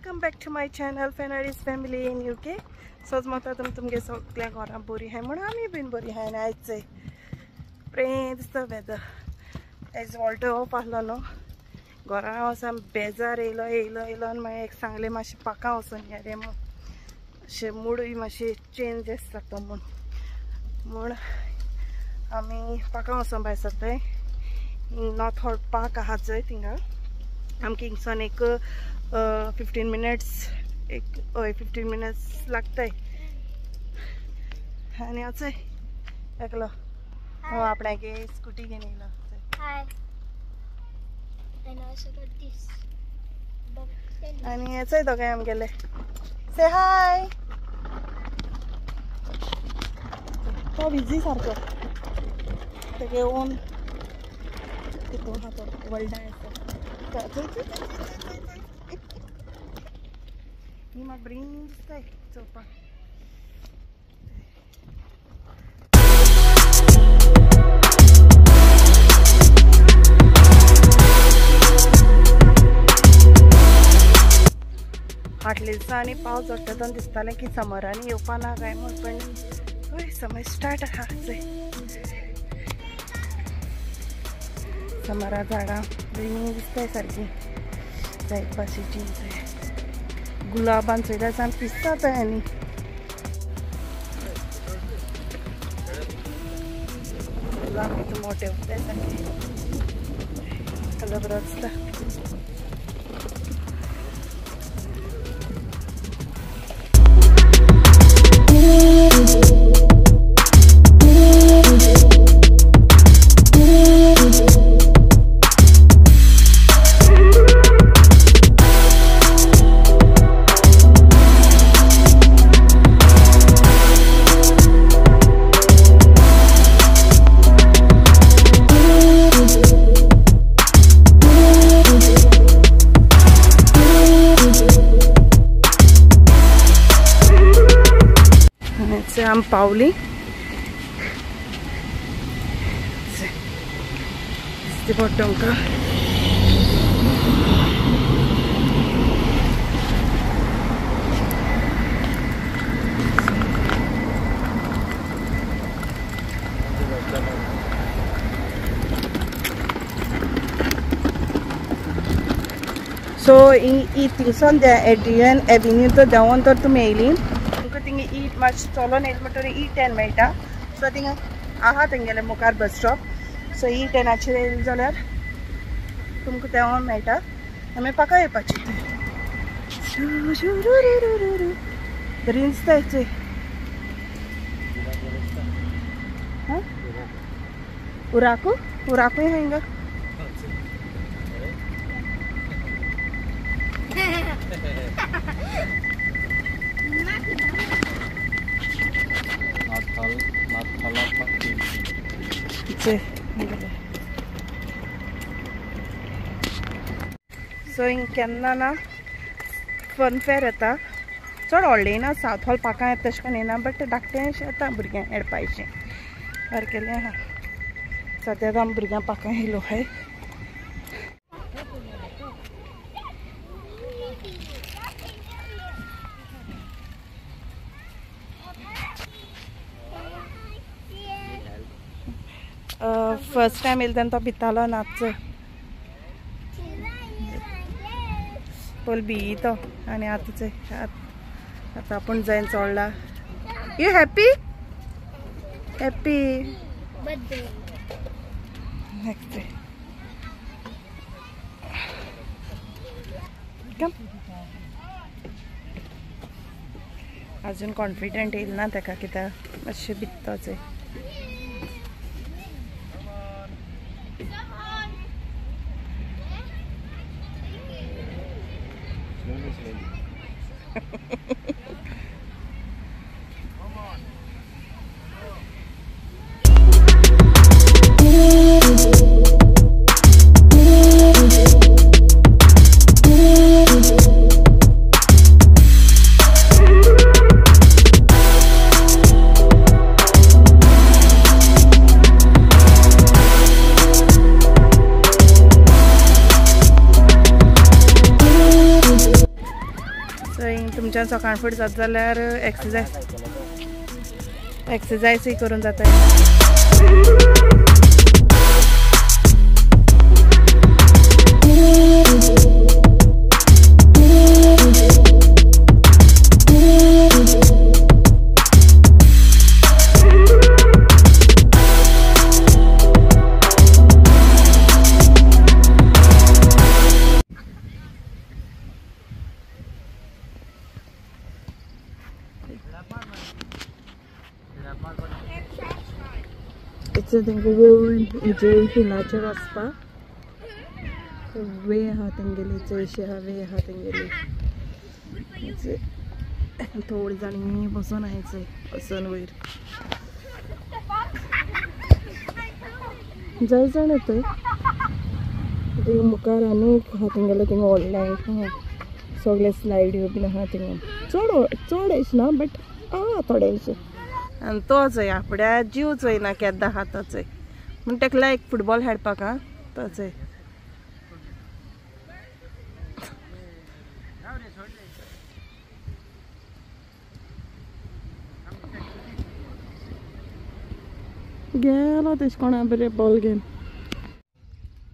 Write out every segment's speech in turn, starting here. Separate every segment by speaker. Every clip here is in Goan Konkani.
Speaker 1: Welcome back to my channel Fernandes family in UK. सोज मता तुम तुमगे सगळ्या घरां बरी आहाय म्हूण आमी बीन बरी आहाय. आनी आयज चोय बरें दिसता वेदर. आयज वॉल्टो येवप आसलो न्हू, घरां वचोन बेजार येयलो येयलो येयलो आनी मागीर एक सांगलें मातशें पाकां वचोन या रे म्हूण, अशें मुडूय मातशें चेंज जाता म्हूण म्हूण आमी पाकां वचोन भायर सरताय. नॉर्थ हॉल पार्क आहा चोय थिंगा आमकां हिंगसान एक 15 मिनट्स एक हय 15 मिनट्स लागताय. आनी आचय एकलो हो आपणागे स्कुटी घेवन येयलो. आनी हेचय दोगांय आमगेले. से हाय. तो बिजी सारको तेगे ओन तितून आहा तो व्हडलो आसा. ही म्हाका बरी दिसताय चोवपाक. फाटल्या दिसांनी पावस झडटा तेन्ना दिसतालें की समरांनी येवपा ना काय म्हूण, पण हय समर स्टार्ट आहा. समरा झाडां बरीं दिसताय सारकीं जायत भाशेची. गुलाबान चोयल्यार सामकें दिसता थंय. आनी गुलाब कितू मोठे उरताय सारके, कलर बरो दिसता. आम पावली दिसती पडटा आमकां. सो ही थिंगसान एड्रियन एव्हेन्यू तो देंवोन तर तुमी येयली थिंगा ई मातशें चलोन येयलें म्हणटकीर E10 मेळटा. सो थिंगा आहा तेंगेले मुखार बस स्टॉप. सो E10 येयलें जाल्यार तुमकां देंवोन मेळटा. आमी पाका येवपाची. बरी दिसता चोय. उराकू उराकूय आहा हिंगा. सो हिंग केन्ना ना फन फेर येता, चड व्हडलें येना, सावथ हॉल पाकां येता तशें करून येना, बट धाकटें अशें येता भुरग्यांक खेळपाचें सारकेलें आहा. सद्याक आमी भुरग्यांक पाकां येयलो आहाय. फर्स्ट टायम येयलें तेन्ना तो भितालो नाच पयल भियी तो. आनी आतां चोय आतां आपूण जायन चोडला. You happy happy next अजून कॉन्फिडंट येईल ना ताका कित्याक मातशें भित्ता चोय. तुमच्यान सकाळ फुडें जाता जाल्यार एक्सरसायज एक्सरसायजूय करून जाता. तेंका हिलाचेर वचपाक वे आहा तेंगेली, चडशे आहा वे आहा तेंगेली. थोडी जाणी बसून आहाय चोय, बसून वयर जाय जाण येतय. थिंगा मुखार आनी एक आहा तेंगेलें, थिंगा व्हडलें आहा सगळे स्लायड्यो बीन आहा थिंगा. चड चड अशें ना बट आहा थोडे अशें. आनी तो चोय आपड्या जीव चोयना केद्दां आहा तो चोय, म्हण तेका लायक फुटबॉल खेळपाक आं तो चोय. गेलो तेश कोणा बरें बॉल घेवन.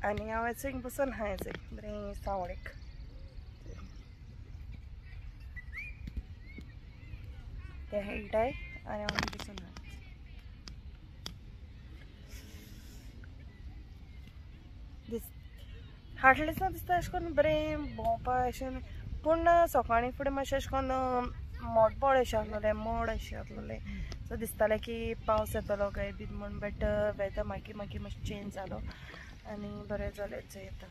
Speaker 1: आनी हांव चोय बसून आहा चोय बरें सावळेक. ते खेळटाय आनी हांव बसून आहा. हाडलेंच ना दिसता अशें करून बरें भोंवपा अशें. पूण सकाळीं फुडें मातशें अशें करून मोटबोळ अशें आसलेलें, मोड अशें आसलेलें. सो दिसतालें की पावस येतलो काय बीन म्हूण, बट वेदर मागीर मागीर मातशें चेंज जालो आनी बरें जालें. चोय आतां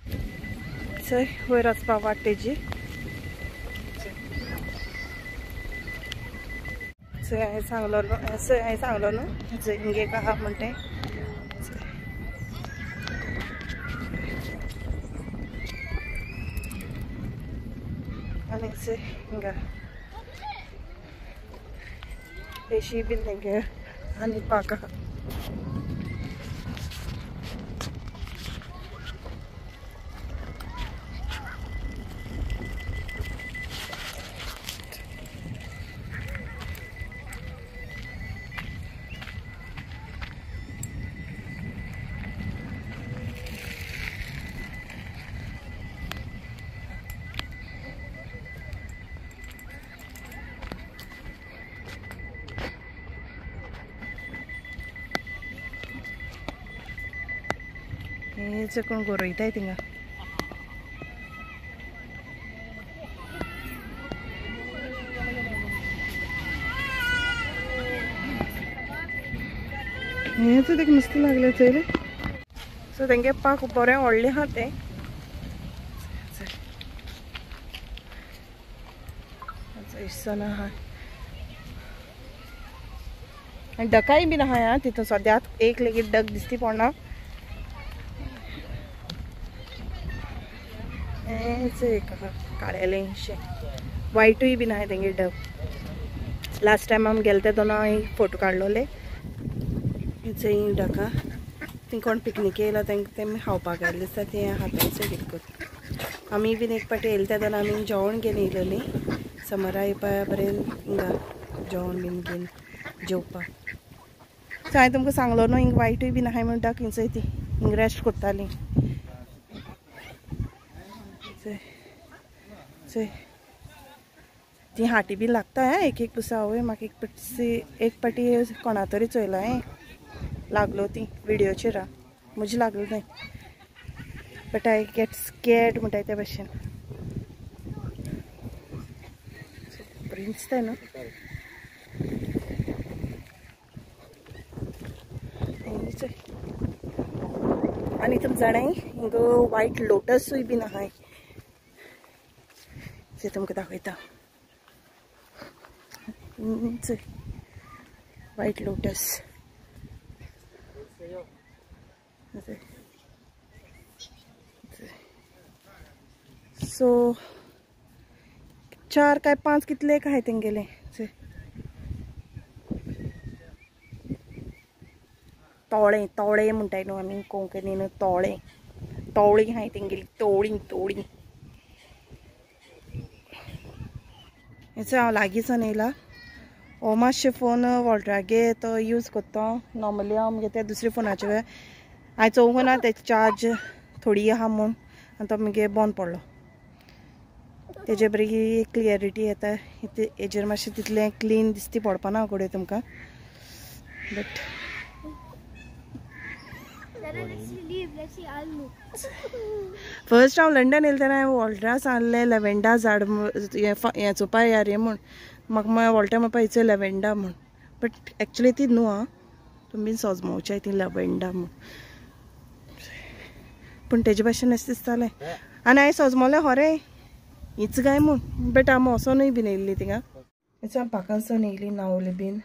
Speaker 1: चोय वयर वचपा वाट तेजी. चोय हांवें सांगलो चोय हांवें सांगलो न्हू चोय हिंगे आहा म्हण तें. आनी चोय हिंगा पेशी बीन तेंगे आनी पाक आहा. हें कोण गोरयताय थिंगा. हें ताका नुस्तें लागलें चोय रे. सो तेंगे पाक बरें व्हडलें आहा तें. इसवण आहा आनी डकाय बीन आहा आं तितून. सद्याक एक लेगीत डक दिसती पडना. एक काळेलेंशें वायटूय बीन आहा तेंगे डब. लास्ट टायम आमी गेले तेन्ना हांवें फोटो काडलोले. चोय डका थिंग कोण पिकनीक येयला तांकां तेमी खावपाक आयले दिसता तें हाताचें कितें करून. आमी बीन एक पाटी येयले तेन्ना आमी जेवण घेवन येयलेलीं. समरा येवपा बरें हिंगा जेवण बीन घेवन जेवपाक. सो हांवें तुमकां सांगलो न्हू हिंगा वायटूय बीन आहाय म्हण डक हिंग चोय ती हिंग रेस्ट करताली. चोय ती हाटी बी लागता एक एक पुसा. आवय म्हाका एक पाटी एक पाटी कोणा तरी चोयला हांवें लागलो ती विडियोचेर आं म्हजे लागलो न्हय, बट I get scared म्हणटाय ते भशेन. बरें दिसता न्हू. आनी तुमी जाणाय हिंगा वायट लोटसूय बीन आहाय. ते तुमकां दाखयता. White lotus. सो 4 काय 5 कितले काय तेंगेले. तोळे तोळे म्हणटाय न्हू आमी कोंकणीन, तोळे तोळी आहाय तेंगेली, तोळी तोळी. हेचो हांव लागींसान येयला. हो मातशें फोन वॉल्टरागे तो यूज करता नॉर्मली. हांव मुगे ते दुसरे फोनाचेर हांवें चोवंक ना ते चार्ज थोडी आहा म्हूण आनी तो मुगे बंद पडलो. तेजे बरी क्लियरिटी येता. हेजेर मातशें तितलें क्लीन दिसती पडपा ना घडये तुमकां बट फर्स्ट हांव लंडन येयलें तेन्ना हांवें वॉल्टरा सांगलें लॅवेंडा झाड हें चोवपा या रे म्हूण. म्हाका मागीर वॉल्टर म्हणपा हिचो लॅवेंडा म्हूण बट एक्चुली ती न्हू आं, तुमी सोजमोवचे ती लॅवेंडा म्हूण, पूण तेजे भाशेन अशें दिसतालें. आनी हांवें सोजमोलें खरें हीच गाय म्हूण बट आमी वचोनूय बीन येयल्ली थिंगा. हांव पाकांसून येयली नावली बीन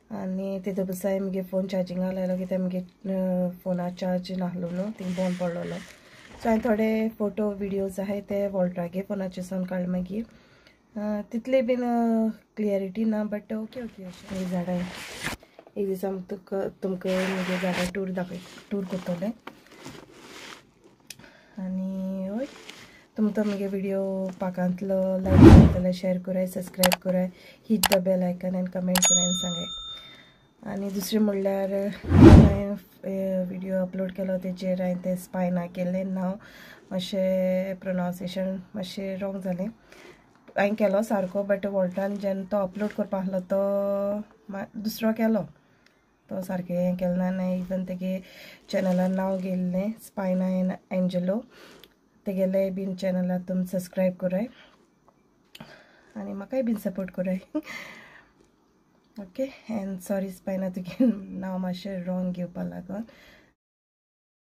Speaker 1: आनी तेजे बसाय मुगे फोन चार्जिंगा लायलो कित्याक मुगे फोनार चार्ज नासलो न्हू, थिंग बंद पडलेलो. सो हांवें थोडे फोटो विडियोज आहाय ते वॉल्टरागे फोनाचेर सावन काडले मागीर. तितले बीन क्लियरिटी ना बट ओके ओके अशें. ही झाडां एक दिसा तुका तुमकां मुगे झाडां टूर दाखय टूर करतलें. आनी हय तुमकां मुगे विडियो पाकांतलो लायक करतले, शेर कराय, सबस्क्रायब कराय, hit the bell icon आनी कमेंट कराय आनी सांगाय. आनी दुसरें म्हणल्यार हांवें विडियो अपलोड केलो तेजेर हांवें तें स्पायना केल्लें नांव मातशें प्रोनावंसिएशन मातशें रोंग जालें. हांवें केलो सारको बट वॉल्टान जेन्ना तो अपलोड करपा आसलो तो दुसरो केलो, तो सारकें हें केलें ना. आनी इवन तेगे चॅनलार नांव गेल्लें स्पायना एन एंजलो, तेगेले बीन चॅनलार तुमी सबस्क्रायब कराय आनी म्हाकाय बीन सपोर्ट कराय. ओके एंड सॉरी स्पायना तुगे नांव मातशें रोंग घेवपा लागून.